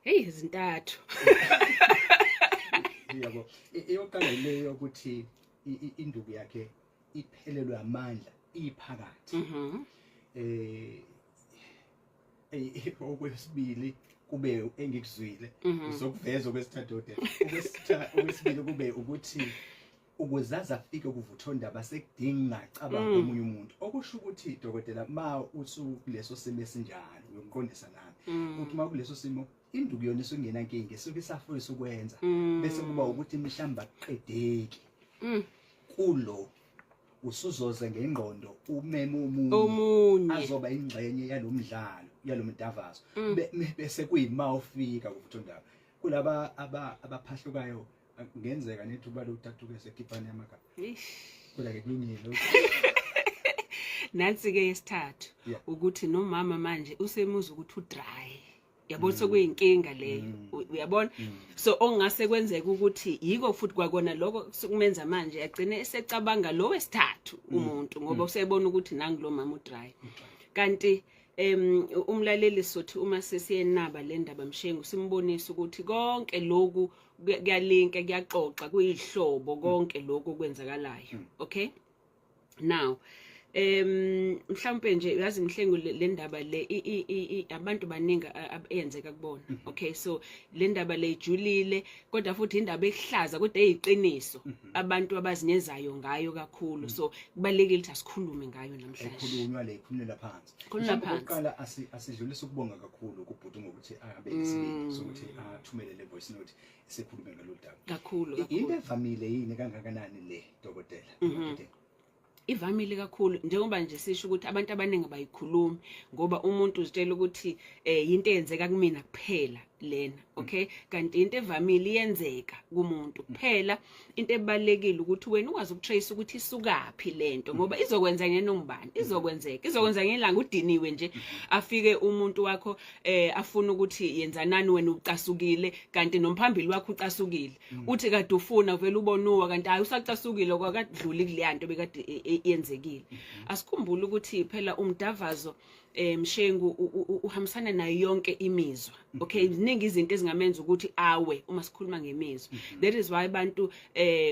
Hey, izintathu. Yabo, eyokuqala leyo yokuthi induku yakhe iphelelwe amandla iphakathi. Okwesibili kube engikuzwile, uzokuveza okwesithathu kodwa okwesibili kube ukuthi ukuze aze afike kuvuthondaba sekudinga cabanga omunye umuntu, okusho ukuthi, dokotela, ma usukuleso simo esinjalo, uyokuqondisa nami ukuthi ma kuleso simo induku yona isungena nkinga, isuke isafisa ukwenza, bese kuba ukuthi mhlawumbe akuqedeki kulo, usuzoze ngengqondo umeme omunye omunye azoba ingxenye yalomdlalo, yalomdavazo, bese kuyima ufika kuvuthondaba kulaba abaphahlukayo, kungenzeka nethuba lokuthathuka sekhiphane amagama. Eish. Kodwa ke kulungile. Nansi ke yesithathu, ukuthi nomama manje usemuza ukuthi udry, yabo, sekuyinkinga leyo. Uyabona, so ongase kwenzeka ukuthi yiko futhi kwakona lokho sokumenza manje agcine esecabanga lo wesithathu umuntu, ngoba usebona ukuthi nangu lo mama udry. Kanti umlaleli, sothi uma sesiyenaba le ndaba, Mshengu, simbonise ukuthi konke lokhu kuyalinka, kuyaxoxa, kuyihlobo konke lokhu okwenzakalayo. Okay, now mhlawumbe nje uyazi, Mhlengu, le ndaba le abantu baningi eyenzeka kubona. Okay, so le ndaba le ijulile, kodwa futhi indaba ekuhlaza, kodwa eyiqiniso abantu abazinyezayo ngayo kakhulu, so kubalekile ukuthi asikhulume ngayo namhlanje. Ekhulunywa le, ikhulunyelwa phansi. Khulunywa Mhlawumbe phansi. okokuqala asidlulise ukubonga kakhulu kubhuti ngokuthi abe nesibindi sokuthi athumele le voice note, sikhulume ngalolu daba. Kakhulu. Into Kakhulu. evamile yini kangakanani le, dokotela? Dokotela. Ivamile kakhulu, njengoba nje sisho ukuthi abantu abaningi abayikhulumi, ngoba umuntu uzitshela ukuthi into eyenzeka kumina kuphela lena. Okay, kanti into evamile iyenzeka kumuntu kuphela. Into ebalekile ukuthi wena ukwazi ukutrace ukuthi isukaphi lento, ngoba izokwenza ngenongubani, izokwenzeka, izokwenza ngelanga udiniwe nje, afike umuntu wakho afuna ukuthi yenzanani, wena ucasukile, kanti nomphambili wakho ucasukile. Uthi kade ufuna uvela ubonuwa, kanti hayi, usacasukile, kwakadluli kuleya nto bekade yenzekile. Asikhumbule ukuthi phela umdavazo, Mshengu, uhambisana nayo yonke imizwa. Okay, ziningi izinto ezingamenza ukuthi awe uma sikhuluma ngemizwa. That is why abantu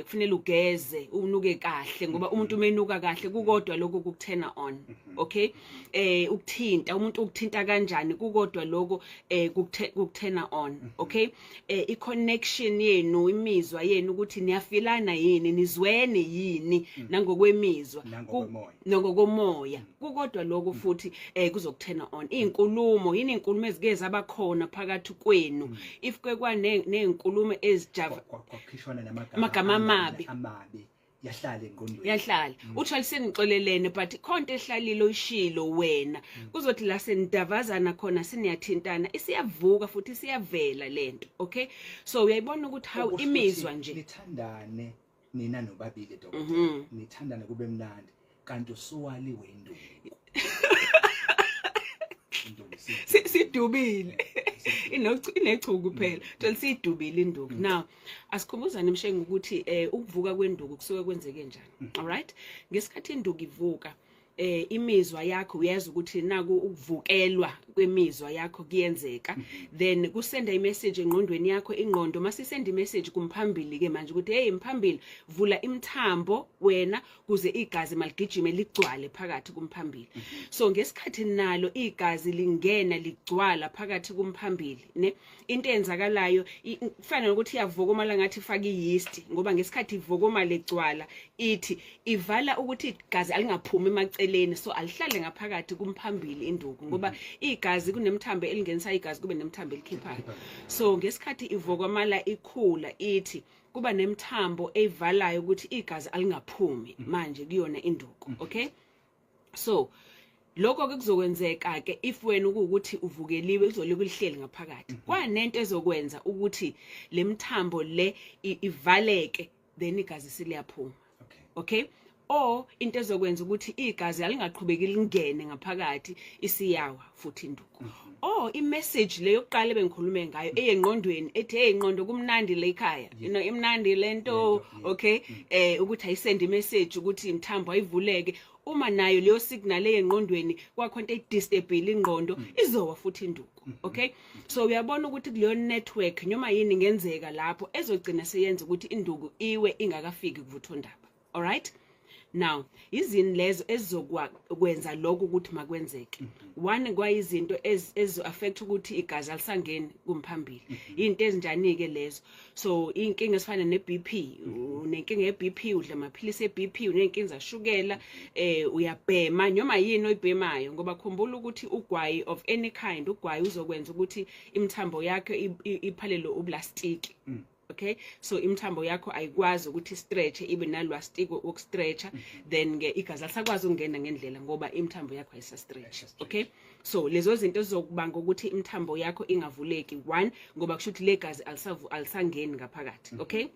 kufanele ugeze, unuke kahle, ngoba umuntu umenuka kahle kukodwa lokho kukuturn on. Okay, ukuthinta umuntu, ukuthinta kanjani, kukodwa lokho kukuturn on. Okay, i connection yenu, imizwa yenu, ukuthi niyafilana yini, nizwene yini nangokwemizwa. Nangokomoya. Nangokomoya kukodwa lokho futhi kuzokuturn on. Izinkulumo yini, izinkulumo ezike zabakhona phakathi kwenu, if ke kwa nezinkulumo ezijava Kwakhishwana namagama Amagama amabi. Amabi yahlala engqondweni. Yahlala, uthi alisenixolelene, but khonto ehlalile oyishilo wena, kuzothi la senidavazana khona, siniyathintana, isiyavuka futhi isiyavela lento. Okay, so uyayibona ukuthi how Okusho imizwa ukuthi nje. Nithandane nina nobabili, dokotela, nithandane kube mnandi, kanti usuwaliwe induku, induku Sidubile, inechuku phela, thola siyidubile induku. Now asikhumbuzane, Mshengu, ukuthi ukuvuka kwenduku kusuke kwenzeke njani. Alright, ngesikhathi induku ivuka, imizwa yakho, uyazi ukuthi naku ukuvukelwa kwemizwa yakho kuyenzeka, then kusenda imessage engqondweni yakho. Ingqondo masisenda imessage kumphambili ke manje ukuthi, "Hey mphambili, vula imithambo wena kuze igazi maligijime ligcwale phakathi kumphambili." So ngesikhathi nalo igazi lingena ligcwala phakathi kumphambili, ne into eyenzakalayo kufana nokuthi iyavokoma, ngathi ifaka iyeast, ngoba ngesikhathi ivokoma legcwala, ithi ivala ukuthi igazi alingaphumi emaceleni, so alihlale ngaphakathi kumphambili induku, ngoba igazi kunemthambo elingenisa igazi, kube nemthambo elikhiphayo. So ngesikhathi ivokomala ikhula, ithi kuba nemthambo eyivalayo ukuthi igazi alingaphumi manje kuyona induku. Okay, so lokho ke kuzokwenzeka ke if wena ukuthi uvukeliwe, kuzolokhu lihleli ngaphakathi kwanento ezokwenza ukuthi lemthambo le ivaleke, then igazi seliyaphuma. Okay, or into ezokwenza ukuthi igazi alingaqhubeki lingene ngaphakathi, isiyawa futhi induku, or imessage leyo yokuqala ebengikhulume ngayo eyengqondweni ethi, "Hey ngqondo, kumnandi le ekhaya, imnandi lento." Lento, yeah. Okay, ukuthi ayisend imessage ukuthi imthambo ayivuleke. Uma nayo leyo signal eyengqondweni kwakho into edisturbile ingqondo, izowa futhi induku. Okay, so uyabona ukuthi kuleyo network noma yini ingenzeka lapho ezogcina seyenza ukuthi induku iwe ingakafiki kuvuthondaba. Alright, now izini lezo ezizokwenza lokho ukuthi makwenzeke? One, kwayizinto ezo affect ukuthi igazi alisangeni kumphambili. Into ezinjani ke lezo? So inkinga esifana ne-BP, unenkinga ye-BP, udla amaphilisi e-BP, unenkinga zashukela, uyabhema noma yini oyibhemayo, ngoba khumbula ukuthi ugwayi of any kind, ugwayi uzokwenza ukuthi imithambo yakho iphalele uplastiki. Okay, so imithambo yakho ayikwazi ukuthi stretch, ibe nalwastiki wokustretcha, then ke igazi alisakwazi ukungena ngendlela ngoba imithambo yakho ayisastretch. Ayisastretch. Okay, so lezo zinto zizokubanga ukuthi imithambo yakho ingavuleki, one, ngoba kusho ukuthi le gazi alisangeni ngaphakathi. Okay,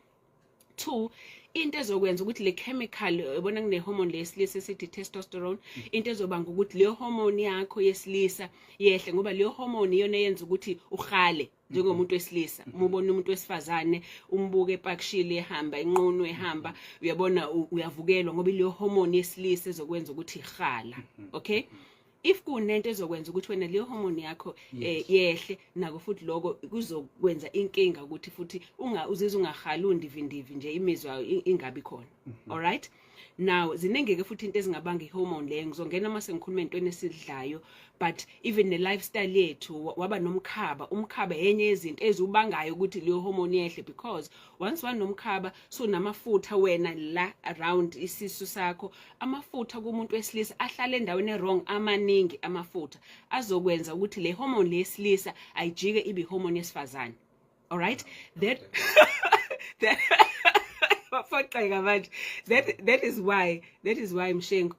two, into ezokwenza ukuthi le chemical, yabona kune hormone lesilisa esithi testosterone, into ezobanga ukuthi leyo hormone yakho yesilisa yehle, ngoba leyo hormone iyona eyenza ukuthi uhale njengomuntu wesilisa. Uma ubona umuntu wesifazane, umbuke epakishile ehamba inqunu ehamba, uyabona uyavukelwa, ngoba leyo hormone yesilisa ezokwenza ukuthi ihala. Okay, if kunento ezokwenza ukuthi wena leyo hormone yakho yehle nako futhi, lokho kuzokwenza inkinga ukuthi futhi unga uzizwe ungahali, undivindivi nje, imizwa ingabi khona. Alright, now ziningi ke futhi into ezingabanga ihormone leyo. Ngizongena uma sengikhuluma entweni esidlayo, but even ne-lifestyle yethu, waba nomkhaba. Umkhaba enye yezinto eziwubangayo ukuthi leyo hormone yehle, because once wanomkhaba, so namafutha wena la around isisu sakho, amafutha kumuntu wesilisa ahlala endaweni e-wrong, amaningi amafutha azokwenza ukuthi le hormone leyesilisa ayijike ibe hormone yesifazane. Alright, that waphoxeka manje. That is why, Mshengu,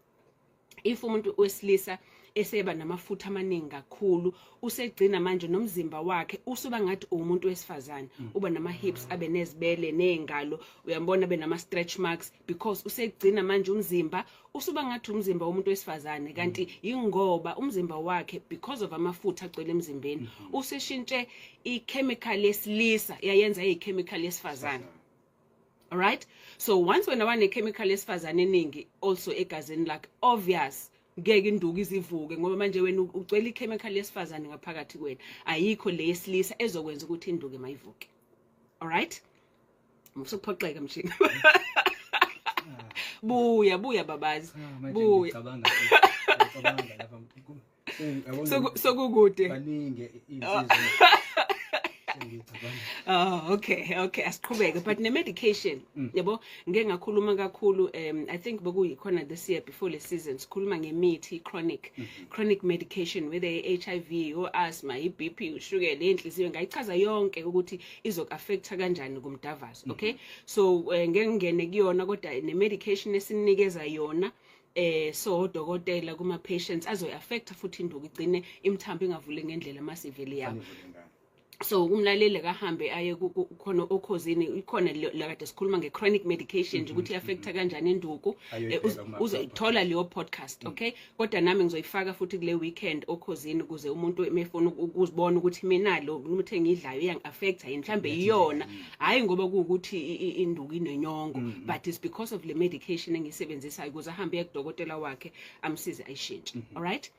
if umuntu wesilisa eseba namafutha amaningi kakhulu, usegcina manje nomzimba wakhe usuba ngathi umuntu wesifazane, uba nama hips, abe nezibele nezingalo, uyambona abe nama stretch marks, because usegcina manje umzimba usuba ngathi umzimba womuntu wesifazane, kanti ingoba umzimba wakhe, because of amafutha agcwele emzimbeni, useshintshe ichemical yesilisa yayenza ichemical yesifazane. Alright, so once wena wane-chemical yesifazane eningi also egazini lakhe, obvious ngeke induku izivuke, ngoba manje wena ugcwele i-chemical yesifazane ngaphakathi kwena, ayikho le yesilisa ezokwenza ukuthi induku mayivuke. Alright, usuphoxeka mshini. Buya, buya babazi. Ah, manje Buya. Ngicabanga lapha yabona. Sokukude. Baningi insizwa, sengicabanga. Oh, okay, asiqhubeke, but ne medication, yabo, ngeke ngakhuluma kakhulu. I think bekuyikhona this year before le season sikhuluma ngemithi, chronic medication, whether i-HIV or asthma, i-BP, ushukela, inhliziyo, ngayichaza yonke ukuthi izoku-affecta kanjani kumdavazo. Okay, so ngeke ngingene kuyona, kodwa ne medication esinikeza yona so odokotela kuma patients azoyi-affecta futhi induku, igcine imithambo ingavule ngendlela masivele yawo. Fanele ngane. So umlaleli kahambe aye khona okhozini, ikhona la kade sikhuluma nge-chronic medication nje ukuthi i-affecta kanjani induku. Ayoyibheka Uzoyithola leyo podcast. Okay, kodwa nami ngizoyifaka futhi kule weekend okhozini, ukuze umuntu emefuna ukuzibona ukuthi mina lo umuthi engidlayo iyangi-affecta yini, mhlambe iyona, hhayi ngoba kuwukuthi induku inenyongo, but it's because of le medication engiyisebenzisayo, ukuze ahambe ye kudokotela wakhe amsize ayishintshe. Alright,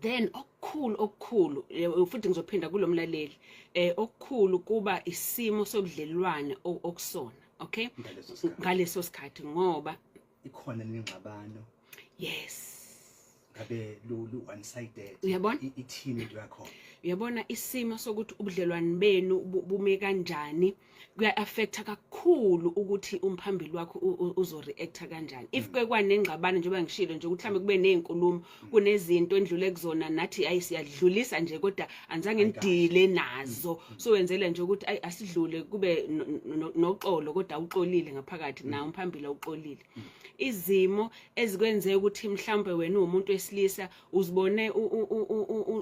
then okukhulu okukhulu, futhi ngizophinda kulomlaleli, okukhulu kuba isimo sobudlelwane okusona, okay? Ngaleso sikhathi. Ngaleso sikhathi, ngoba Ikhona nengxabano? Yes. Ngabe lu one sided? Uyabona? Ithini into yakhona? Uyabona, isimo sokuthi ubudlelwane benu bume kanjani kuya-affecta kakhulu ukuthi umphambili wakho uzo-reacta kanjani if kuke kwanengxabano. Njengoba ngishilo nje ukuthi mhlawumbe kube ney'nkulumo, kunezinto endlule kuzona, nathi ayi siyadlulisa nje, kodwa anizange nidile nazo, so wenzela nje ukuthi ayi asidlule kube noxolo, kodwa awuxolile ngaphakathi, nawo umphambili awuxolile. Izimo ezikwenze ukuthi mhlawumbe wena uwumuntu wesilisa uzibone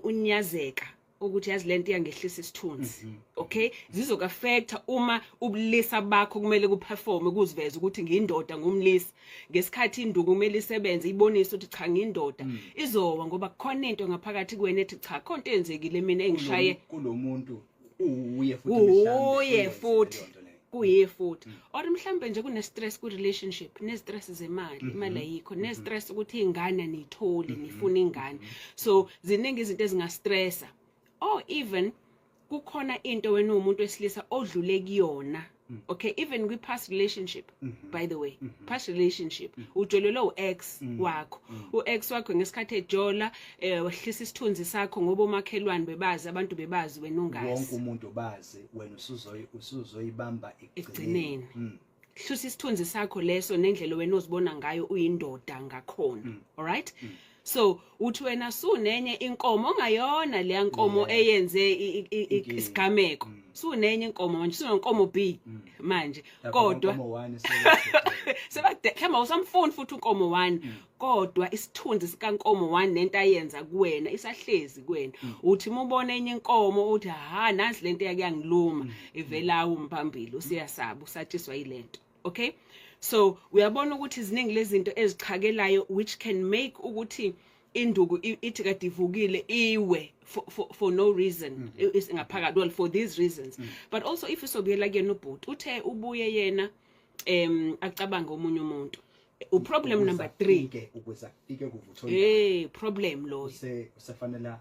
unyazeka ukuthi yazi lento iyangehlisa isithunzi, okay, zizoku-affecta uma ubulisa bakho kumele kuperforme, kuziveze ukuthi ngiyindoda, ngumlisa, ngesikhathi induku kumele isebenze, ibonise ukuthi cha, ngiyindoda, izowa ngoba kukhona into ngaphakathi kuwena ethi cha, khona into eyenzekile mina engishaye Kulo muntu uye futhi mhlawumbe Uye uyenze futhi. leyo nto leyo. Kuye futhi, or mhlambe nje kune stress ku relationship, ne stress zemali, imali ayikho, ne stress ukuthi ingane aniyitholi, nifuna ingane. So ziningi izinto ezingastressa, or even kukhona into wena umuntu wesilisa odlule kuyona, okay, even kwi past relationship. By the way, past relationship, ujolelwe u-ex wakho, u-ex wakho ngesikhathi ejola wehlisa isithunzi sakho ngoba omakhelwane bebazi, abantu bebazi, wena wonke ungazi. Umuntu bazi, wena usuzoyibamba. Ekugcineni. Hlusa isithunzi sakho leso nendlela wena ozibona ngayo uyindoda ngakhona, alright? So uthi wena sunenye inkomo ongayona leya nkomo eyenze Inkinga. isigameko. Sunenye inkomo manje, sunenkomo B manje. Lapho Kodwa unkomo one sebededele. Sebade mhlawumbe awusamfuni futhi unkomo 1, kodwa isithunzi sikankomo 1 nento ayenza kuwena isahlezi kuwena. Uthi uma ubona enye inkomo uthi, "Ha, nansi lento eyake yangiluma." Ivela umphambili, usiyasaba, usatshiswa yilento, okay? So uyabona ukuthi ziningi lezi zinto ezichakelayo which can make ukuthi induku ithi kade ivukile iwe for no reason is ngaphakathi, well, for these reasons. But also if usobuyela kuyena ubhuti, uthe ubuye yena acabanga omunye umuntu, uproblem Ukuze number 3. Ukuze afike kuvuthondaba. Problem loyo. Usefanele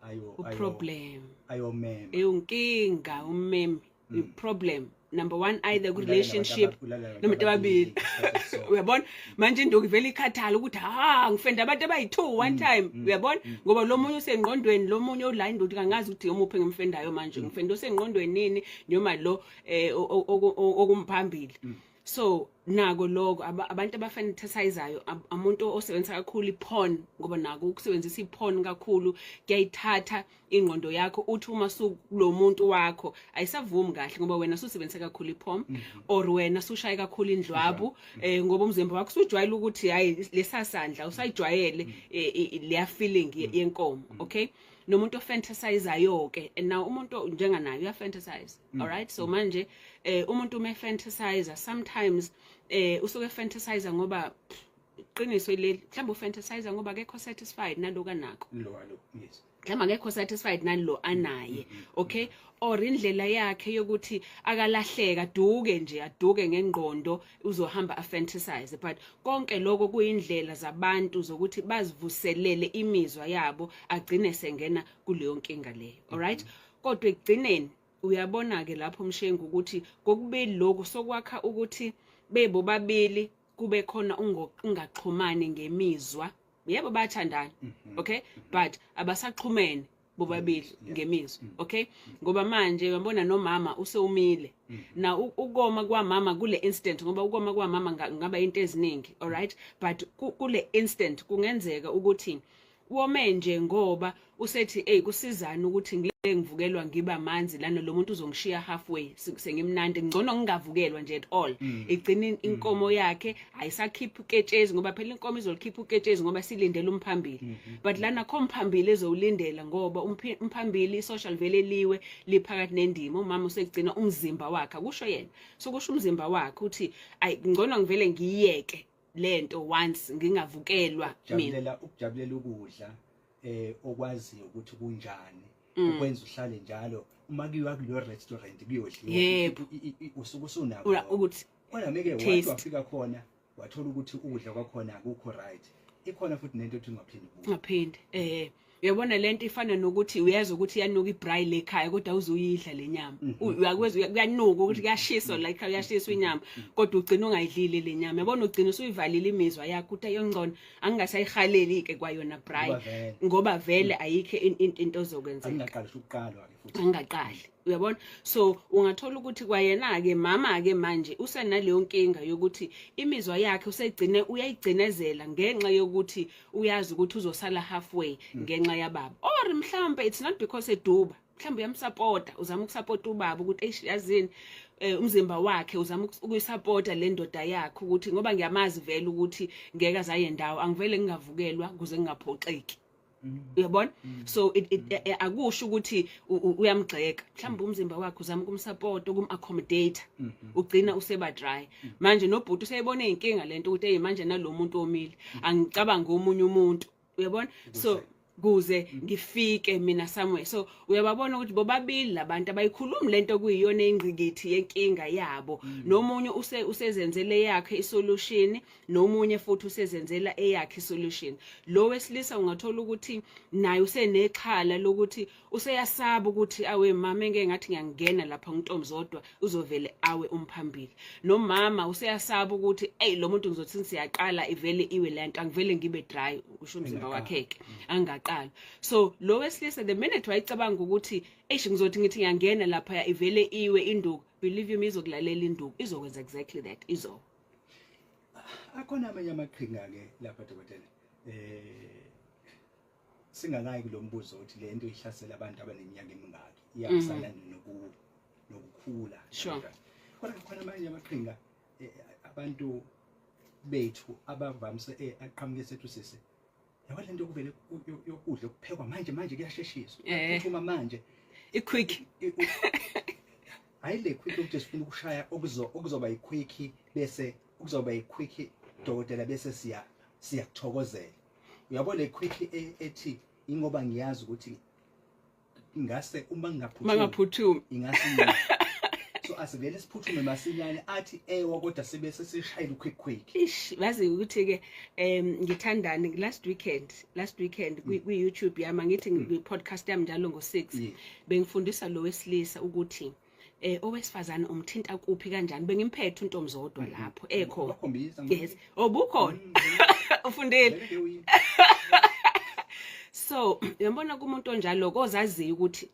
ayo Uproblem. Ayomema. Eyonkinga ummemi, problem number 1, either ku Ulala nabantu relationship ulala nabantu nabantu ababili. ngesikhathi esisodwa. Uyabona manje induku ivele ikhathala ukuthi, ha, ngifenda abantu abayi-2 one time, uyabona, ngoba lo munye usengqondweni, lo munye ola induku kangazi ukuthi omuphi engimfendayo manje, ngifenda osengqondweni nini noma lo okumphambili. So nako lokho abantu abafantasizayo, umuntu osebenzisa kakhulu iporn, ngoba nako ukusebenzisa iporn kakhulu kuyayithatha ingqondo yakho. Uthi uma sukulo muntu wakho ayisavumi kahle ngoba wena susebenzisa kakhulu iporn, or wena sushaye kakhulu indlwabu, ngoba umzimba wakho usujwayele ukuthi hayi, lesa sandla usayijwayele, leya feeling yenkomo, okay? Nomuntu ofantasizayo ke, and now umuntu njenganayo uyafantasize, all right? So manje umuntu uma efantasizer sometimes usuke fantasizer ngoba iqiniso leli, mhlawumbe ufantasizer ngoba akekho satisfied naloku anako. Lo alo, yes. Mhlawumbe akekho satisfied nalo anaye, okay? Or indlela yakhe yokuthi akalahleka, aduke nje, aduke ngengqondo, uzohamba afantasize. But konke lokho kuyindlela zabantu zokuthi bazivuselele imizwa yabo, agcine sengena kuleyo nkinga leyo, alright? Kodwa ekugcineni uyabona ke lapho umshengu ukuthi kokubili lokhu sokwakha ukuthi bebo babili kube khona ungaxhumani ngemizwa. Yebo, bayathandana, okay, but abasaxhumene bobabili ngemizwa, okay? Ngoba manje uyabona nomama usewumile na ukoma kwamama kule instant, ngoba ukoma kwamama ngaba into eziningi, alright? But kule instant kungenzeka ukuthi wome nje ngoba usethi, "Hey, kusizana ukuthi ngile ngivukelwa ngiba manzi lana, lo muntu uzongishiya halfway, sengimnandi, ngcono ngingavukelwa nje at all." Igcina inkomo yakhe ayisakhipha uketshezi, ngoba phela inkomo izolikhipha uketshezi ngoba silindele umphambili, but lana kho umphambili ezowulindela ngoba umphambili isosha vele liwe liphakathi nendima. Umama usekugcina umzimba wakhe, akusho yena, so kusho umzimba wakhe uthi, "Ayi, ngcono ngivele ngiyeke lento once, ngingavukelwa mina." Ukujabulela ukudla okwaziyo ukuthi kunjani, ukwenza uhlale njalo uma kuyiwa kuleyo restaurant kuyodliwa, usuke usunako lokho. Ukuthi Kodwa meke wathi taste. Wafika khona wathola ukuthi ukudla kwakhona akukho right, ikhona futhi nento ethi ungaphindi ubuye. Ngaphinde uyabona lento ifana nokuthi uyezwa ukuthi iyanuka ibraai lekhaya, kodwa uzuyidla le nyama. Uyakwezwa kuyanuka ukuthi kuyashiswa la ekhaya, kuyashiswa inyama, kodwa ugcina ungayidlile le nyama. Yabona, ugcina usuyivalile imizwa yakho, uthi ayongcono angingasayihaleli ke kwayona braai. Ngoba vele. Ngoba vele ayikho into ozokwenzeka. Angingaqali ukuqalwa ke futhi. Angaqali, uyabona? So ungathola ukuthi kwayena ke mama ke manje usenaleyo nkinga yokuthi imizwa yakhe usegcine uyayigcinezela ngenxa yokuthi uyazi ukuthi uzosala halfway ngenxa yababa. Or mhlambe it's not because eduba, mhlambe uyamsupporta, uzama ukusupporta ubaba ukuthi eish, yazini, umzimba wakhe uzama ukuyisupporta le ndoda yakhe ukuthi ngoba ngiyamazi vele ukuthi ngeke azaye ndawo, angivele ngingavukelwa kuze ngingaphoxeki, uyabona? So it akusho ukuthi uyamgxeka, mhlawumbe umzimba wakhe uzama ukumsupport, ukum-accommodate, ugcina useba dry. Manje nobhuti useyibona inkinga lento ukuthi hey, manje nalo muntu omile, angicabanga omunye umuntu, uyabona? So Kuze ngifike mina somewhere. So uyababona ukuthi bobabili labantu abayikhulumi lento kuyiyona ingqikithi yenkinga yabo. Nomunye usezenzele yakhe isolution, nomunye futhi usezenzela eyakhe isolution. Lo wesilisa ungathola ukuthi naye usenexhala lokuthi useyasaba ukuthi, awe mama, engeke ngathi ngiyangena lapha ngintomzodwa, uzovele awe umphambili. Nomama useyasaba ukuthi, ey, lo muntu ngizothi siyaqala, ivele iwe lento, angivele ngibe dry, usho umzimba wakhe ke angaqala. So lo wesilisa, the minute wayicabanga ukuthi, eish, ngizothi ngithi ngiyangena lapha, ivele iwe induku, believe you me, izokulalela induku, izokwenza exactly that, izo Akhona amanye amaqhinga ke lapha, dokotela, singakayi kulombuzo ukuthi le nto ihlasela abantu abaneminyaka emingaki, iyahambisana nokukhula. Kodwa khona amanye amaqhinga abantu bethu abavamise aqhamuke sethu sisi yabo lento kuvele yokudla okuphekwa manje manje, kuyasheshiswa, phuthuma manje. I-quick. Hayi, le quick ukuthi sifuna ukushaya okuzoba i-quick, bese okuzoba i-quick, dokotela, bese siyakuthokozela. Uyabo le quick ethi ingoba ngiyazi ukuthi ngase uma ngingaphuthumi, mangaphuthumi, ingase, so asivele siphuthume masinyane, athi ewa, kodwa sibe sesishayile quick quick. Ish, bazi ukuthi ke ngithandani, last weekend kwi YouTube yami, ngithi kwi podcast yami njalo ngo6, bengifundisa lo wesilisa ukuthi owesifazane umthinta kuphi, kanjani. Bengimphethe untomzodwa lapho ekhona. Bakhombisa. Yes, obukhona ufundile. Vele ke uyini. So uyabona kumuntu onjalo kozaziyo ukuthi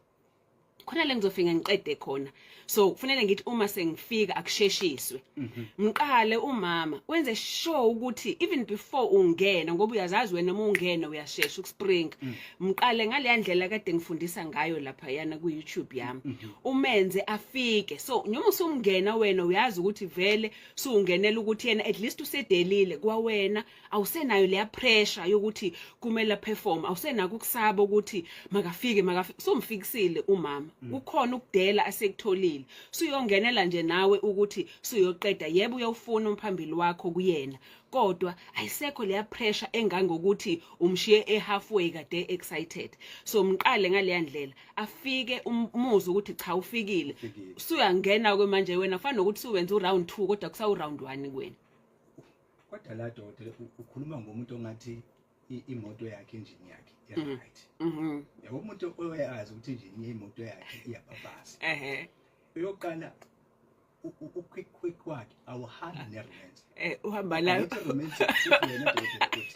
khona le ngizofika ngiqede khona, so kufanele ngithi uma sengifika akusheshiswe. Mqale umama, wenze sure ukuthi even before ungena, ngoba uyazazi wena uma ungena uyashesha ukuspring, mqale ngaleya ndlela kade ngifundisa ngayo lapha yana ku YouTube yami, umenze afike. So noma usungena wena, uyazi ukuthi vele suungenela ukuthi yena at least usedelile kwawena, awusenayo leya pressure yokuthi kumele perform, awusenako ukusaba ukuthi makafike, makafike. Sumfikisile umama, kukhona ukudela asekutholile, suyongenela nje nawe ukuthi suyoqeda. Yebo, uyawufuna umphambili wakho kuyena, kodwa ayisekho leya pressure engangokuthi umshiye e-halfway kade excited. So mqale ngaleya ndlela, afike, umuzwe ukuthi cha, ufikile. Ufikile. Suyangena ke manje wena, fana nokuthi suwenza uround 2, kodwa kusawu round 1 kuwena. Kodwa la, dokotela, ukhuluma ngomuntu ongathi imoto yakhe, injini yakhe i-right. Yabo, umuntu oyazi ukuthi injini yemoto yakhe iyabhabhaza, uyoqala u-quick quick wakhe awuhambi ne-romance. Uhamba la. Angithi romance, uthi wena, dokotela, ukuthi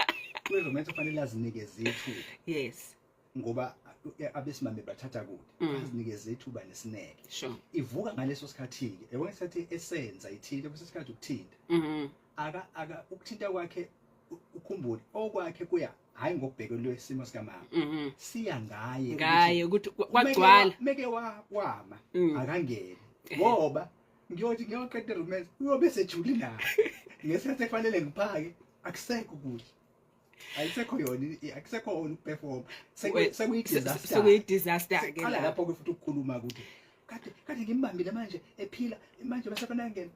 kwi-romance kufanele azinikeze ithuba, ngoba abesimame bathatha kude, azinikeze ithuba nesineke. Ivuka ngaleso sikhathi-ke, yabo, ngesikhathi esenza ithile, kwesinye isikhathi ukuthinta, aka ukuthinta kwakhe, ukhumbule okwakhe kuya hayi ngokubhekelwe isimo sikamama, siya ngaye. Ngaye ukuthi kwagcwala. Meke wama, akangeni, ngoba ngiyothi ngiyoqeda romance, uyobe sejuli naye ngesikhathi ekufanele ngiphake, akusekho kuhle, ayisekho yona, akusekho wona ukuperform, sekuyi-disaster. Sekuyi-disaster ke. Qala la. Lapho-ke futhi ukukhuluma ukuthi kade kade ngimbambile, manje ephila, manje bese fanele angene.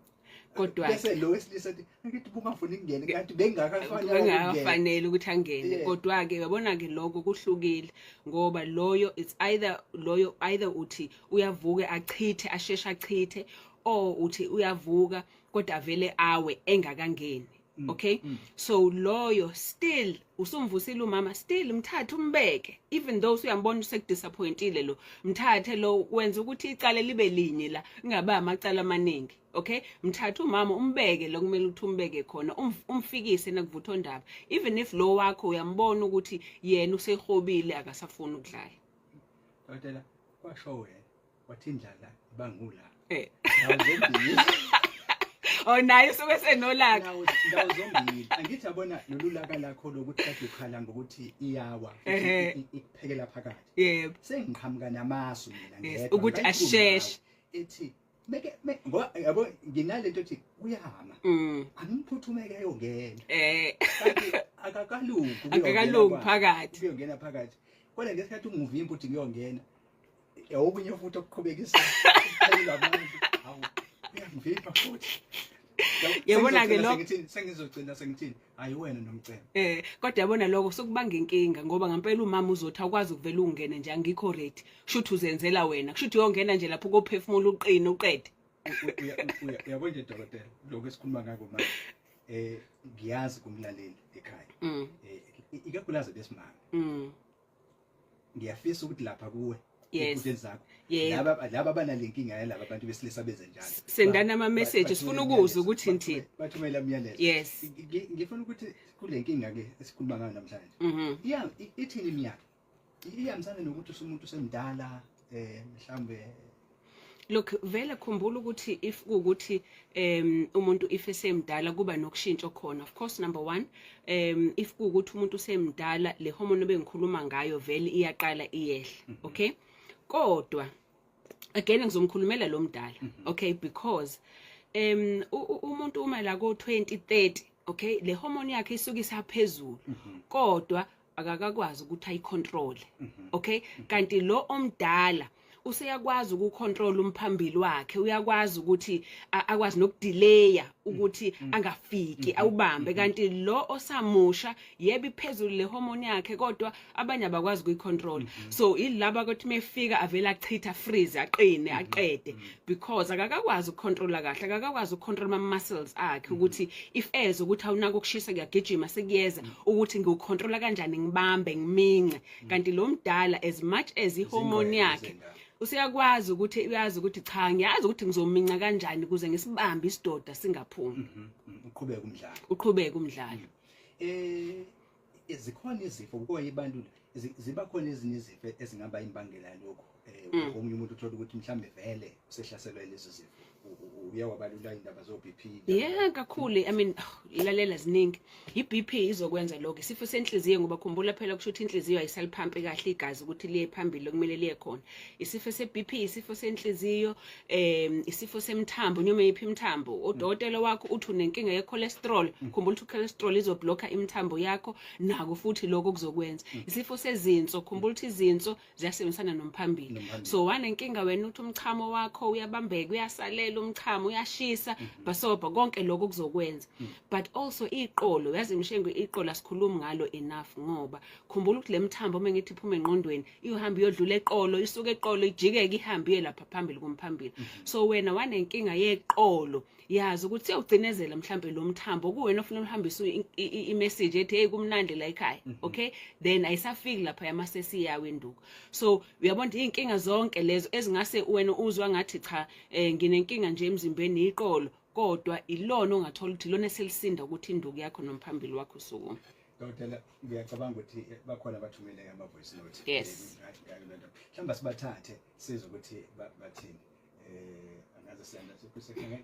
Kodwa bese lo wesilisa athi, angithi bungafuni ukungena, kanti bengakafanele ukungena. Bengakafanele ukuthi angene. Kodwa ke uyabona ke, lokho kuhlukile, ngoba loyo it's either loyo either uthi uyavuka achithe, asheshe achithe, or uthi uyavuka kodwa avele awe engakangeni. Okay, so loyo still usumvusile umama, still mthathe umbeke, even though usuyambona usekudisappointile lo, mthathe lo, wenza ukuthi icala libe linye la, kungaba amacala amaningi. Okay, mthathe umama umbeke lo kumele ukuthi umbeke khona, umfikise nakuvuthwa ndaba, even if lo wakho uyambona ukuthi yena usehobile, akasafuni ukudlala. Dokotela, kwasho wena wathi indlala ibangula ndawo zombili. Oh, naye usuke senolaka. Ndawo zombili, angithi yabona lolu laka lakho lokuthi kade ukhala ngokuthi iyawa futhi ikuphekela phakathi. Sengiqhamuka namasu mina ngedwa ukuthi ngisayikhuluma asheshe. nawe, ethi meke ngoba yabo nginalento ethi kuyama, angiphuthumeke ayongena, kanti akakalungi ukuyongena Akakalungi phakathi. Ukuyongena phakathi, kodwa ngesikhathi unguvimba uthi ngiyongena, okunye futhi okuqhubekisa ukuphelelwa amandla, hawu, uyangivimba futhi. Yabona ke lo sengizogcina sengithini, hayi wena nomcebo. Kodwa yabona lokho sokubanga inkinga, ngoba ngempela umama uzothi awukwazi ukuvela ungene nje, angikho ready. Kushuthi uzenzela wena, kushuthi uyongena nje lapho kophefumula uqine uqede. Uyabona nje dokotela, lokho esikhuluma ngako manje, ngiyazi kumlaleli ekhaya, ikakhulukazi besimame, ngiyafisa ukuthi lapha kuwe ekutheni zakho laba abanalenkinga yalaba abantu besilisa benze njalo, sendana ama message, sifuna ukuzwa ukuthi nithini, bathumela imiyalezo. Ngifuna ukuthi kule nkinga ke esikhuluma ngayo namhlanje, iya ithini iminyaka, iyahambisana nokuthi usumuntu usemdala, mhlambe? Look, vele khumbula ukuthi if kuwukuthi umuntu if esemdala kuba nokushintsha khona. Of course, number 1, if kuwukuthi umuntu usemdala, le hormone ebengikhuluma ngayo vele iyaqala iyehla, okay? Kodwa again ngizomkhulumela lo mdala, okay, because umuntu uma la ko 20 30, okay, le hormone yakhe isuke isaphezulu, kodwa akakakwazi ukuthi ayicontrol, okay? Kanti lo omdala useyakwazi ukucontrol umphambili wakhe, uyakwazi ukuthi akwazi nokudelaya ukuthi angafiki awubambe. Kanti lo osamusha, yebo, iphezulu le hormone yakhe, kodwa abanye abakwazi ukuyicontrol, so ilaba ukuthi mefika avela achitha, freeze, aqine, aqede, because akakakwazi ukucontrola kahle, akakakwazi ukucontrol ama muscles akhe, ukuthi if ezwe ukuthi awunako ukushisa, kuyagijima, sekuyeza, ukuthi ngiwucontrola kanjani, ngibambe, ngimince. Kanti lo mdala, as much as ihormone yakhe, useyakwazi ukuthi uyazi ukuthi cha, ngiyazi ukuthi ngizominca kanjani ukuze ngisibambe isidoda singaphumi. Uqhubeka umdlalo. Uqhubeka umdlalo. Zikhona izifo kuyibantu, ziba khona ezinye izifo ezingaba imbangela yalokho? Omunye umuntu uthola ukuthi mhlambe vele usehlaselwe lezo zifo. Uyawabalula indaba zo BP? Yeah, kakhulu. I mean, ilalela ziningi. I-BP izokwenza lokho, isifo senhliziyo, ngoba khumbula phela kusho ukuthi inhliziyo ayisaliphampi kahle igazi ukuthi liye phambili okumele liye khona. Isifo se-BP, isifo senhliziyo, isifo semthambo, noma yiphi imithambo. Udokotela wakho uthi unenkinga ye-cholesterol, khumbula ukuthi cholesterol izoblocka imithambo yakho, nako futhi lokho kuzokwenza. Isifo sezinso, khumbula ukuthi izinso ziyasebenzisana nomphambili. Nomphambili. So wanenkinga wena uthi umchamo wakho uyabambeka, uyasalela umchamo, uyashisa, basobha, konke lokho kuzokwenza. But also iqolo, uyazi Mshengu, iqolo asikhulumi ngalo enough, ngoba khumbula ukuthi le mthambo uma ngithi iphuma engqondweni iyohamba iyodlula eqolo, isuke eqolo ijikeke ihambe iye lapha phambili kumphambili. So wena wanenkinga yeqolo, yazi ukuthi siyawugcinezela mhlambe lo mthambo kuwena ofuna uhambise i-message ethi hey, kumnandi la ekhaya, okay? Then ayisafiki lapha yamasesiyawo induku. So uyabona ukuthi iy'nkinga zonke lezo ezingase wena uzwa ngathi cha, nginenkinga nje emzimbeni, iqolo, kodwa ilona ongathola ukuthi ilona eselisinda ukuthi induku yakho nomphambili wakho usukuma. Dokotela, ngiyacabanga ukuthi bakhona abathumele ama-voice note. Yes. Ngayo le nto. Mhlawumbe sibathathe sizwe ukuthi bathini. Angaze siyanda sikusekhenge.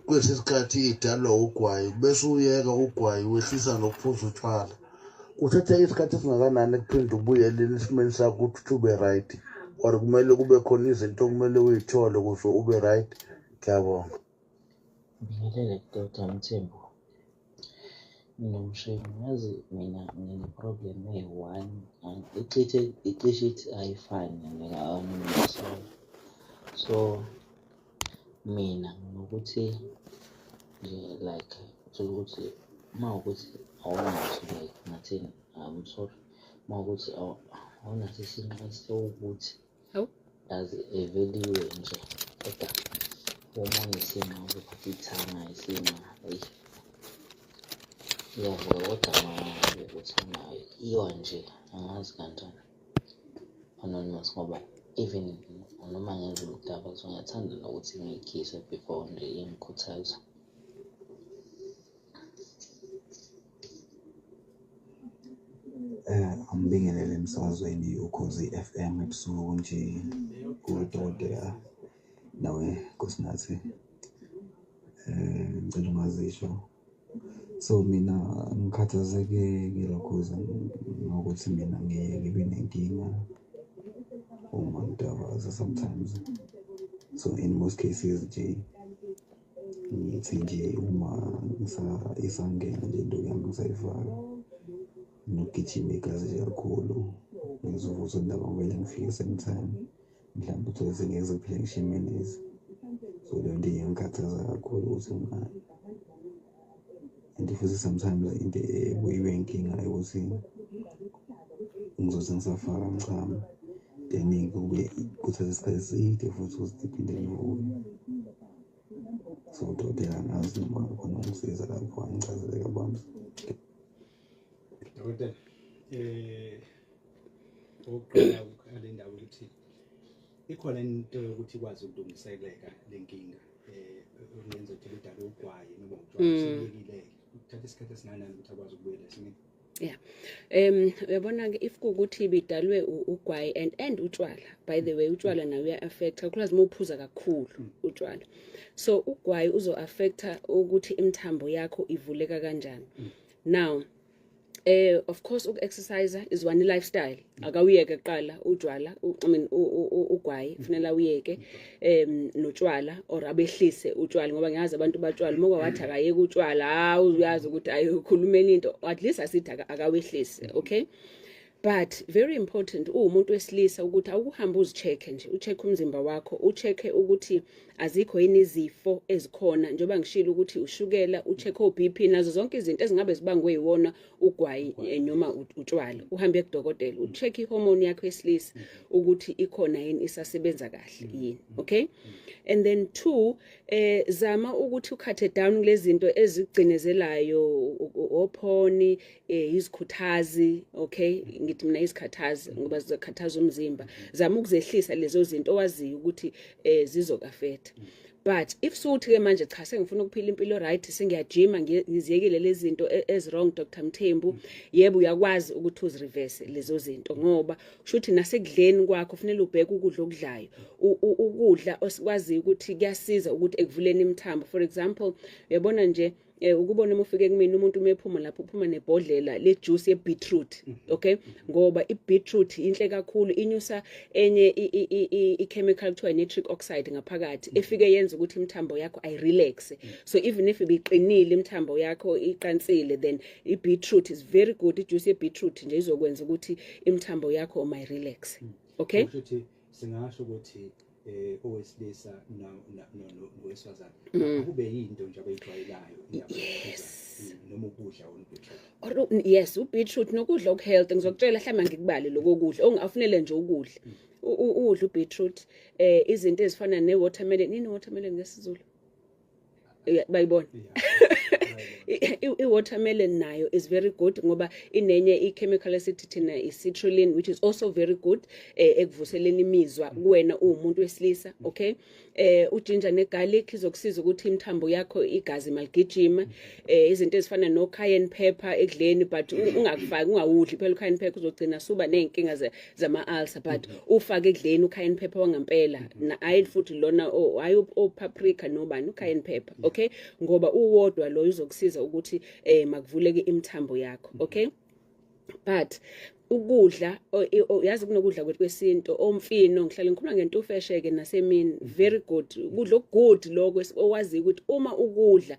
Kwesi sikhathi idalwa ugwayi, bese uyeka ugwayi, wehlisa nokuphuza utshwala, kuthatha isikhathi esingakanani kuphinde ubuyele esimeni sakho ukuthi ube right, or kumele kube khona izinto okumele uyithole ukuze ube right? Ngiyabonga. Ngibingelele Dr. Mthembu noMshengu. Yazi mina ngine-problem eyi-one, icishe icishe ithi ayifani nekaNomasola. So mina ngokuthi nje like uthola ukuthi uma ukuthi awunaso, like ngathini, I'm sorry, uma ukuthi awunaso isinqa sewukuthi Hawu. Yazi eveliwe nje, kodwa uma unesinqa uzophatha ithanga, isinqa eyi iyavuka, kodwa ma ukuthi unayo iwa nje, angazi kanjani, anonymous, ngoba even noma ngenza umdaba, so ngiyathanda nokuthi ngiyikhise before nje ingikhuthaza. Angibingelele emsakazweni Ukhozi FM ebusuku nje kudokotela nawe Nkosinathi. Ngicela ungazisho. So mina ngikhathazeke ngilokhuza ngokuthi mina ngiye ngibe nenkinga uma ngidavaza sometimes. So in most cases nje ngithi nje uma isangena nje into yami ngisayifaka, nokugijima igazi nje kakhulu. Ngizovuthondaba ngivele ngifike same time, mhlawumbe uthole sengeke kuphele ngisho iminutes. So leyo nto iyangikhathaza kakhulu ukuthi nginayo, and futhi sometimes into ebuye ibe inkinga ukuthi ngizothi ngisafaka ngichama, then kube kuthatha isikhathi eside futhi ukuthi iphinde ngivuke. So udokotela, angazi noma khona ungisiza lapho, angichazele kabanzi. Dokotela, okokuqala kale ndawo ukuthi ikhona into yokuthi ikwazi ukulungiseleka le nkinga okungenza ukuthi udala ugwayi noma utshwala sebekile, kuthatha isikhathi esingakanani ukuthi akwazi ukubuyela esimeni? Yeah. Uyabona ke, if kuukuthi bidalwe ugwayi and utshwala, by the way, utshwala nayo uya affect, kakhulukazi uma uphuza kakhulu utshwala. So ugwayi uzo affecta ukuthi imithambo yakho ivuleka kanjani. Now of course uku-exercise is one lifestyle. Akawuyeke kuqala utshwala, I mean ugwayi kufanele awuyeke notshwala or abehlise utshwala, ngoba ngiyazi abantu batshwala uma wathi akayeke utshwala, hawu, uyazi ukuthi ayikhulumeni into, at least asithi akawehlise, okay? But very important uwumuntu wesilisa ukuthi awukuhambe uzi-check nje, ucheck umzimba wakho, ucheck ukuthi azikho yini izifo ezikhona, njengoba ngishilo ukuthi ushukela, ucheck o-BP nazo zonke izinto ezingabe zibangwe yiwona ugwayi noma utshwala. Uhambe kudokotela, ucheck ihormone yakho yesilisa ukuthi ikhona yini, isasebenza kahle yini, okay? And then two, zama ukuthi u-cut down kulezi zinto ezigcinezelayo, ophoni, izikhuthazi, okay? Ngithi mina izikhathazi ngoba zizokhathaza umzimba. Zama ukuzehlisa lezo zinto owaziyo ukuthi zizoku-affect. But if suthi ke manje, cha, sengifuna ukuphila impilo right, sengiyajima, ngiziyekile lezi zinto ezi-wrong, Dr Mthembu, yebo, uyakwazi ukuthi uzireverse lezo zinto, ngoba kusho ukuthi nasekudleni kwakho kufanele ubheke ukudla okudlayo, ukudla osikwaziyo ukuthi kuyasiza ukuthi ekuvuleni imithambo. For example, uyabona nje ukubona uma ufike kumina umuntu uma ephuma lapho, uphuma nebhodlela le juice ye beetroot, okay? Ngoba i beetroot inhle kakhulu, inyusa enye i chemical kuthiwa nitric oxide ngaphakathi, efike yenza ukuthi imithambo yakho ayi-relax. So even if ibiqinile imithambo yakho, iqansile, then i beetroot is very good. I juice ye beetroot nje izokwenza ukuthi imithambo yakho mayi-relax, okay? Kusho ukuthi singasho ukuthi owesilisa nowesifazane akube yinto nje abayijwayelayo indaba yokuphuza, noma ukudla wona beetroot. Yes, ubeetroot nokudla okuhealthy. Ngizokutshela, mhlawumbe ngikubale lokho kudla ongafunele nje ukudla. Udla ubeetroot, izinto ezifana ne-watermelon. Nini watermelon ngesiZulu? Bayibona. I-watermelon nayo is very good ngoba inenye i-chemical esithi thina i-citrulline, which is also very good ekuvuseleni imizwa kuwena uwumuntu wesilisa, okay? Uginger negarlic izokusiza ukuthi imithambo yakho, igazi maligijima. Izinto ezifana no cayenne pepper ekudleni, but ungakufaki, ungawudli phela cayenne pepper, uzogcina suba nezinkinga zama ulcer, but ufake ekudleni ucayenne pepper wangampela, na hayi futhi lona hayi o paprika nobani, ucayenne pepper, okay? Ngoba uwodwa lo uzokusiza ukuthi makuvuleke imithambo yakho, okay? But ukudla yazi kunokudla kwethu kwesintu, omfino, ngihlale ngikhuluma ngentufeshe ke nasemini, very good ukudla okugood lokho owaziyo ukuthi uma ukudla.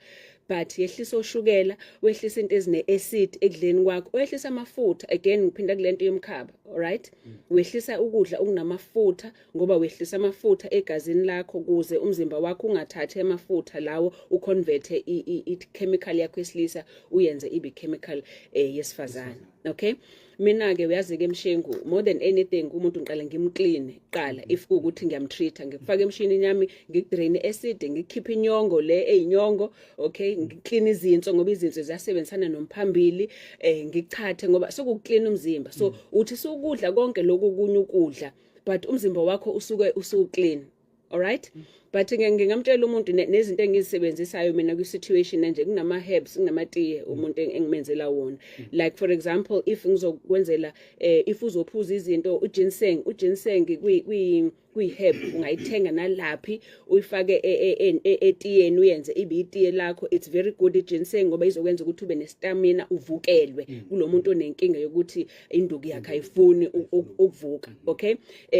But yehlisa oshukela, wehlisa into ezine acid ekudleni kwakho, wehlisa amafutha. Again ngiphinda kulento yomkhaba, alright? Wehlisa ukudla okunamafutha ngoba wehlisa amafutha egazini lakho kuze umzimba wakho ungathathi amafutha lawo uconvert i-chemical yakho yesilisa uyenze ibe chemical yesifazane, okay? Mina ke, uyazi ke Mshengu, more than anything umuntu ngiqala ngimclean qala. If kuukuthi ngiyamtreat, ngikufaka emshinini yami, ngikudrain acid, ngikukhipha inyongo le eyinyongo, okay? Ngiclean izinso ngoba izinso ziyasebenzisana nomphambili, ngichathe ngoba sokuclean umzimba. So uthi sukudla konke lokhu kunye ukudla, but umzimba wakho usuke usu-clean, alright? But ngingamtshela umuntu nezinto engizisebenzisayo mina kwi-situation nje, kunama-herbs, kunamatiye umuntu engimenzela wona. Like for example, if ngizokwenzela if uzophuza izinto, uginseng, uginseng kwi kuyi-herb ungayithenga nalaphi, uyifake etiyeni, uyenze ibe itiye lakho. It's very good i-ginseng ngoba izokwenza ukuthi ube nestamina, uvukelwe, kulo muntu onenkinga yokuthi induku yakhe ayifuni ukuvuka, okay?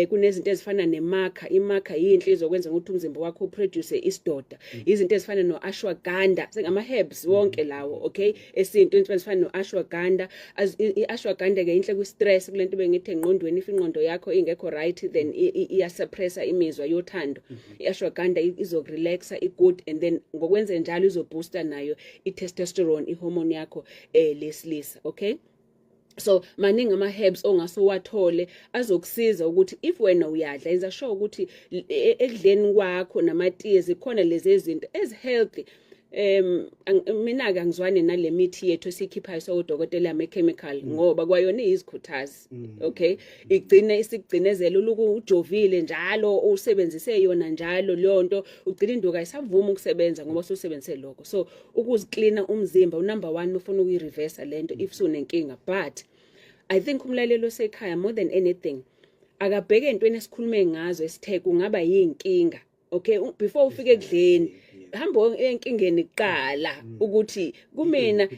Kunezinto ezifana nemaca. Imaca yinhle, izokwenza ukuthi umzimba wakho uproduce isidoda. Izinto ezifana no-ashwagandha, sengama-herbs wonke lawo, okay, esintu, into ezifana no-ashwagandha. I-ashwagandha ke inhle kwi-stress, kulento bengithi engqondweni, if ingqondo yakho ingekho right, then iyasuppressa imizwa yothando. I-ashwagandha izokurelaxa, i-good, and then ngokwenze njalo izoboosta nayo i-testosterone, ihormone yakho lesilisa, okay? So maningi ama-herbs ongase uwathole azokusiza ukuthi if wena uyadla, yenza sure ukuthi ekudleni kwakho namatiye zikhona lezi zinto ezi-healthy. Mina-ke angizwani nale mithi yethu esiyikhiphayo sawodokotela yama-chemical, ngoba kwayona iyizikhuthazi, okay, igcine isikugcinezela, uluku ujovile njalo, usebenzise yona njalo leyo nto, ugcina induku ayisavumi ukusebenza ngoba ususebenzise lokho. So ukuziklina umzimba unumber 1 ufuna ukuyireversa lento if sunenkinga. But I think umlaleli osekhaya, more than anything, akabheke entweni esikhulume ngazo esithe kungaba yinkinga, okay? Before ufike ekudleni, hamba enkingeni kuqala, ukuthi kumina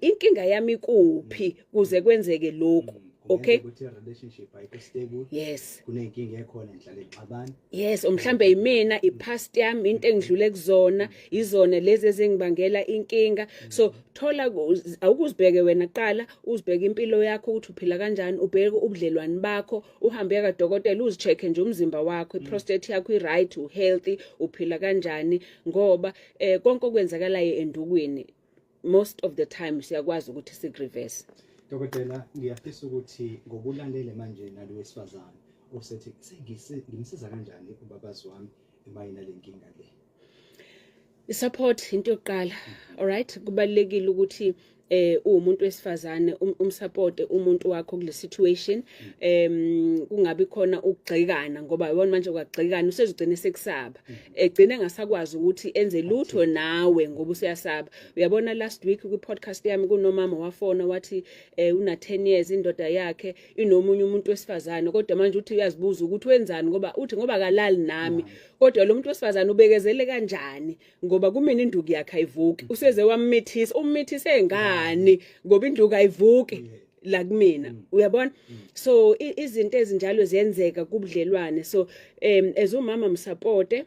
inkinga yami kuphi kuze kwenzeke lokhu, okay? Ukuthi relationship ayikho stable. Yes. Kuneyinkinga ekhona, enhlale exabana. Yes, mhlambe yimina, ipast yami, into engidlule kuzona, izona lezi ezingibangela inkinga. So thola awukuzibheke wena kuqala, uzibheke impilo yakho ukuthi uphila kanjani, ubheke ubudlelwane bakho, uhambe kadokotela, uzicheck nje umzimba wakho, iprostate yakho i-right, uhealthy, uphila kanjani, ngoba konke okwenzakalayo endukwini most of the time siyakwazi ukuthi sikureverse. Dokotela, ngiyafisa ukuthi ngokulandele manje nalo wesifazane osethi ngimsiza kanjani ubabazi wami emayina lenkinga le? Isupport into yokuqala, alright? Kubalekile ukuthi uwumuntu wesifazane umsupport umuntu wakho kule situation, kungabi khona ukugxekana, ngoba yabona manje kwagxekana usezugcina sekusaba, egcina engasakwazi ukuthi enze lutho nawe ngoba useyasaba. Uyabona, last week kwi podcast yami kunomama wafona wathi una 10 years indoda yakhe inomunye umuntu wesifazane, kodwa manje uthi uyazibuza ukuthi wenzani, ngoba uthi ngoba akalali nami, kodwa lo muntu wesifazane ubekezele kanjani, ngoba kumina induku yakhe ayivuki, useze wammithisa, ummithise ngani, ngoba induku ayivuki la kumina, uyabona? So izinto ezinjalo ziyenzeka kubudlelwane. So as umama msupporte,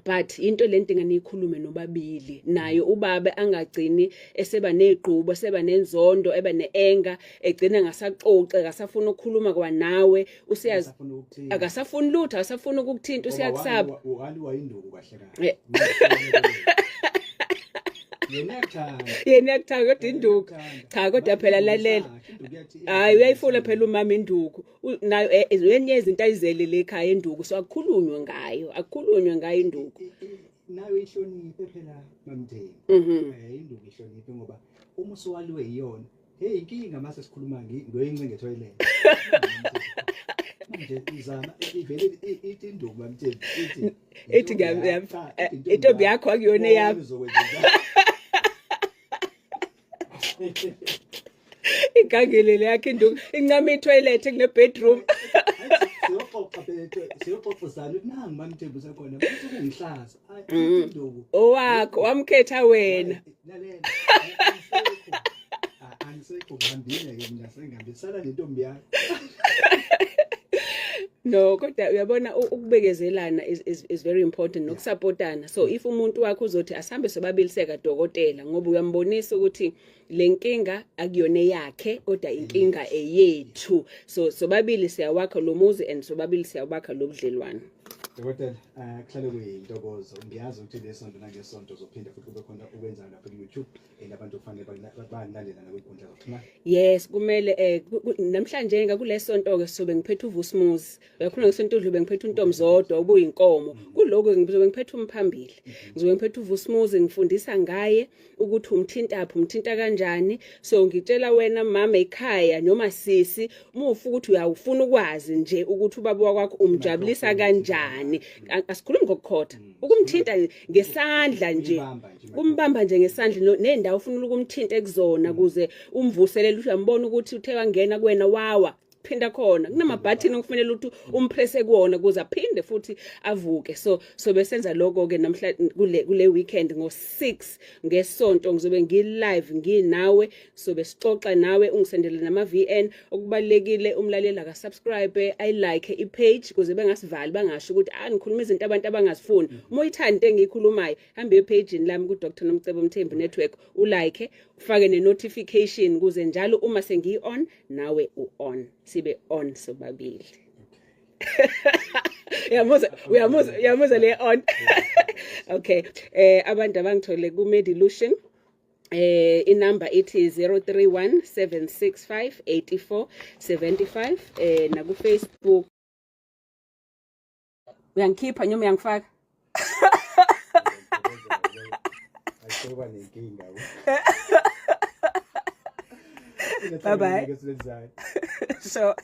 but into lento inganikhulume nobabili, naye ubaba angagcini eseba nezigqubo, eseba nenzondo, eba neanger, egcina ngasaxoxe, akasafuna ukukhuluma kwanawe, usiyazi Akasafuna ukukuthinta. Akasafuni lutho, akasafuna ukukuthinta, usiyakusaba. Waliwa induku kahle kahle. Yena yakuthanda. Yena yakuthanda, kodwa induku cha, kodwa phela lalela, hayi, uyayifuna phela umama induku. Nayo enye izinto ayizele le ekhaya induku, so akukhulunywe ngayo, akukhulunywe ngayo induku. Nayo ihloniphe phela, Mamthembu. Induku ihloniphe, ngoba uma usuwaliwe yiyona, hey, inkinga mase sikhuluma ngoyincinge toilet manje, izama ivele ithi induku, Mamthembu, ithi Ithi intombi yakho akuyona eyami. Uzokwenza njani? Igangele yakhe induku incama itoilet kune bedroom. Siyoxoxa phela, siyoxoxisana ukuthi nangu Mamthembu sakhona futhi kungihlaza. Ayi, induku Owakho wamkhetha wena. Lalela, angisekho, ngihambile ke mina, sengihambile, sala nentombi yakho. No, kodwa uyabona, ukubekezelana is very important, nokusupportana. So if umuntu wakho uzothi asambe sobabili seka dokotela, ngoba uyambonisa ukuthi le nkinga akuyona eyakhe, kodwa inkinga eyethu, so sobabili siyawakha lo muzi and sobabili siyawakha lo budlelwano. Dokotela, kuhlale kuyintokozo. Ngiyazi ukuthi lesonto nangesonto uzophinda futhi kube khona ukwenza lapha ku-YouTube and abantu kufanele bakulandela nakwinkundla zokuxhumana. Yes, kumele namhlanje ngakulesonto ke sobe ngiphethe uVusumuzi. Uyakhuluma ngesonto udlube ngiphethe uNtomzodwa ubuyinkomo. Kuloko ngizobe ngiphethe umphambili. Ngizobe ngiphethe uVusumuzi, ngifundisa ngaye ukuthi umthintaphi, umthinta kanjani. So ngitshela wena mama ekhaya noma sisi, uma ukuthi uyawufuna ukwazi nje ukuthi ubaba wakho umjabulisa kanjani. Asikhulumi ngokukhotha. Ukumthinta ngesandla nje. Umbamba nje. Kumbamba nje ngesandla nendawo ufuna ukumthinta ekuzona kuze umvuselele, ukuthi uyambona ukuthi uthe wangena kuwena wawa. Phinda khona kunamabhathini okufanele ukuthi umpresse kuwona ukuze aphinde futhi avuke. So sobe senza lokho ke namhla kule weekend ngo6 ngesonto ngizobe ngi live nginawe, sobe sixoxa nawe, ungisendele nama VN. Okubalekile umlaleli aka subscribe, i like i page ukuze bengasivali, bangasho ukuthi ah, ngikhuluma izinto abantu abangazifuni. Uma uyithanda engiyikhulumayo, hambe epage lami ku Dr Nomcebo Mthembu Network, ulike, ufake ne notification kuze njalo uma sengiyi on nawe u on, sibe on sobabili. Uyamuzwa, uyamuzwa, uyamuzwa le on. Okay, abantu abangithole ku Medilution, inumber ithi 031 765 84 75, naku Facebook. Uyangikhipha noma uyangifaka? Asoba nenkinga. Bye bye. So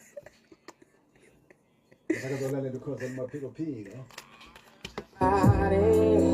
Sakazolaleli ukhozi olumaphiko phiko. Party.